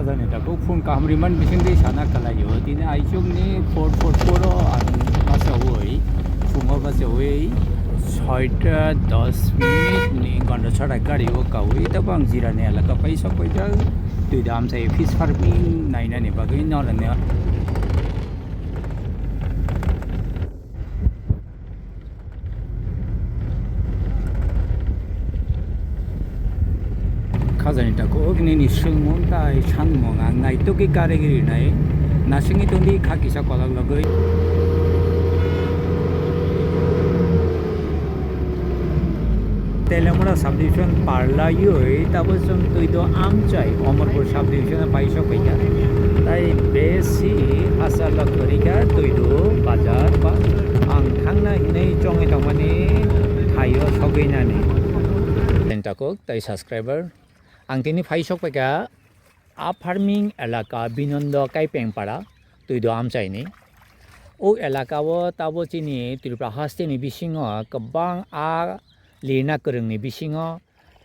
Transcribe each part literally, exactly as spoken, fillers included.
Jani tako phone kaham rimani bisingtwi sana kalaio. Tini aichukni four four four o ang bachaui, phungo bachaui soita dos minute ni gonda chara gari o kaui tabo ang jirani elaka pai sok paijak. Twi dam sai fish farming nainani bagwi norani. Khajani tako nini swngmung tai sanmung ang naitugwi karigwi rinai. Nasingwi tongdi kha kisa kolok logwi. Telemura subdivision parlaiwi tabo chwng twi do amchai Omorpur subdivision pai sok paikha. Tai besi asala kwrwikha twi do bazar ba ang thangna hinwi chongwi tongmani thaio sogwi nani. Takuk tai subscriber ang tini phai sok paikha a farming elaka Binondo Kaipeng para twi do amchaini. O elaka o tabo chini Tripura haste ni bisingo kwbang a lirna kwrwngni bisingo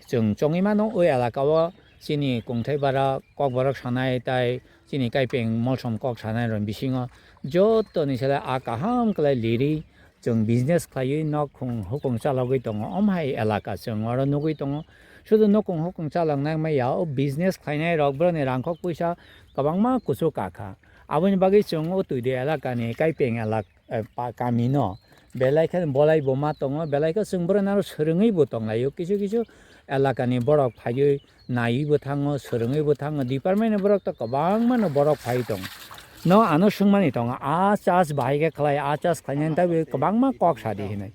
chwng chongwi mano. O elaka o chini kongthai bara kokborok sanai tai chini Kaipeng molsom kok sanai rokni bisingo joto ni sele a kaham kwlai liri chwng business khlaiwi nok khung hukung chalogwi tongo. Omo hai elaka chwng oro nugwi tongo. Sudu nokung hukung chaloknai maya o business khlainai rok boroni rangkhok puisa kwbangma kuchuk kakha. Aboni bagwi chwng o twi de elaka ni Kaipeng elak-, eh, pa-, kami no belai khe bolai bo ma tongo, belai khe chwng borok naro swrwngwi bo tonglaio. Kisu kisu elaka ni borok phaiwi naiwi bo thango, swrwngwi bo thango, department ni borok to kwbangma no borok phai tongo. No ano swngmani tongo, a chas bahai khe khlai, a chas khlainani taibo kwbangma kok sadi hinwi.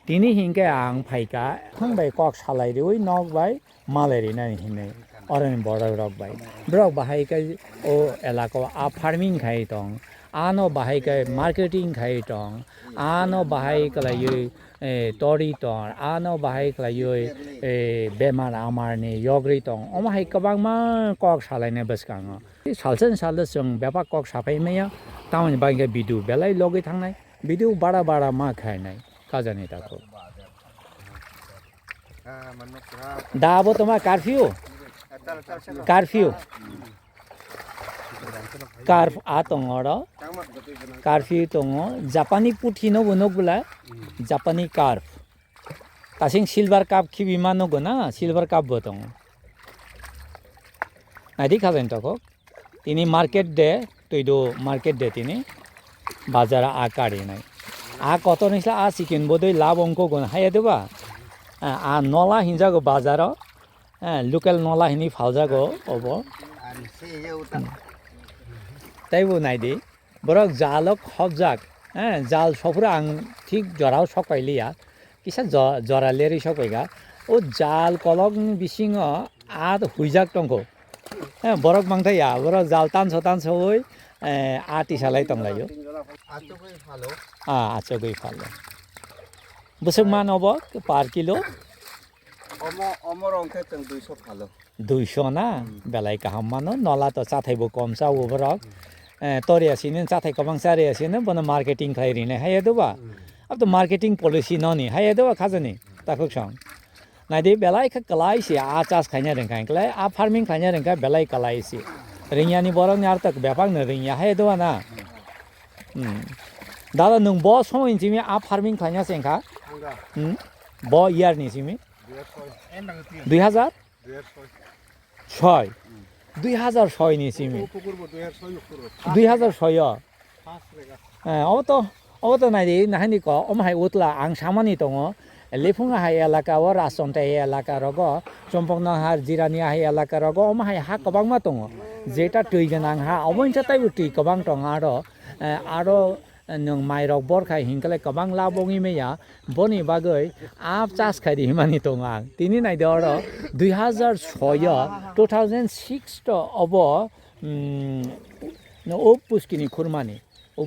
Tini hinkhe ang phaikha, thang bai kok salai riwi nok bai malai rinani hinwi oroni borok rok bai. Borok bahai khe o elaka o a farming khai tong, ano bahai khe marketing khai tong, ano bahai khlaiwi, eh, tori tong, ano bahai khlaiwi, eh, bemar amarni yogri tong. Omo hai kwbangma kok salainai bwskango. Salsa ni salo chwng bebak kok saphai maya, tamoni bagwi khe video belai logwi thangnai, video bara bara ma khainai, khajani tako. Da abo toma curfew? Curfew. Carp a tongo oro. Curfew tongo. Japani puthi no bo nok bwla. Japani carp. Tasing silver cup khibi ma nogo na, silver cup bo tongo. Naidi khaben toko. Tini market de, twi do market de tini. Bazar a kari nai. A kotor ni sila a chicken bodoi lab ongko gon haya de ba. A, a nola hinjago bazaro. A, local nola hini phaljago obo. Tei bo naidi. Borok jalo khobjak, eh, jal sophuru ang thik jorao sok pai liya, kisa jo-, jora lerwi sok pai kha. O jal kolokni bisingo a huijak tongkho. Eh, borok mangthai ya, borok jal tanso tansowi, eh, a tisalai tonglaio. Achugwi phalo. Ah, achugwi phalo. Bwswk man obo par kilo? Omo, omo rong khe chwng duiso phalo. Duiso na? Hmm. Belai kaham mano, nola to chathai bo kom cha o borok. Hmm. Eh, toriya sini chathai kwbang chariya sini bono marketing khlai rinai haiya doba. Hmm. Ab to marketing policy noni haiya doba khajani. Hmm. Takhuk song. Naidi belai kha kwlai si a chas khaina rengkha, kwlai a farming khaina rengkha belai kwlai si. Ringyani borok ni artok bebak no ringya haiya doba na. Hmm. Dada nwng bo somoi ni simi a farming khaina se wngkha? Ang da. Hmm. Bo year ni simi? Dui hajar soi. Dui hajar? Dui hajar soi. Soi. Hmm. Dui hajar soi ni simi. O pukur bo dui hajar soi pukur. Dui hajar soi o. First rega. Eh, obo to, obo to naidi, nahani ko, omo hai utla ang samani tongo. Liphung hai elaka o, Rajchontai elaka rogo, Chompoknahar, Jirani hai elaka rogo, omo hai ha kwbangma tongo. Jeta twi gwnang ha, obo hinsa taibo twi kwbang tongo aro, eh, aro nwng mairok bor khai hinkhe kwbang lab wngwi manya, boni bagwi a chas khai ri himani tongo ang. Tini naidi oro dui hajar soi o, two thousand six to obo, mm, no o puskini khurmani. O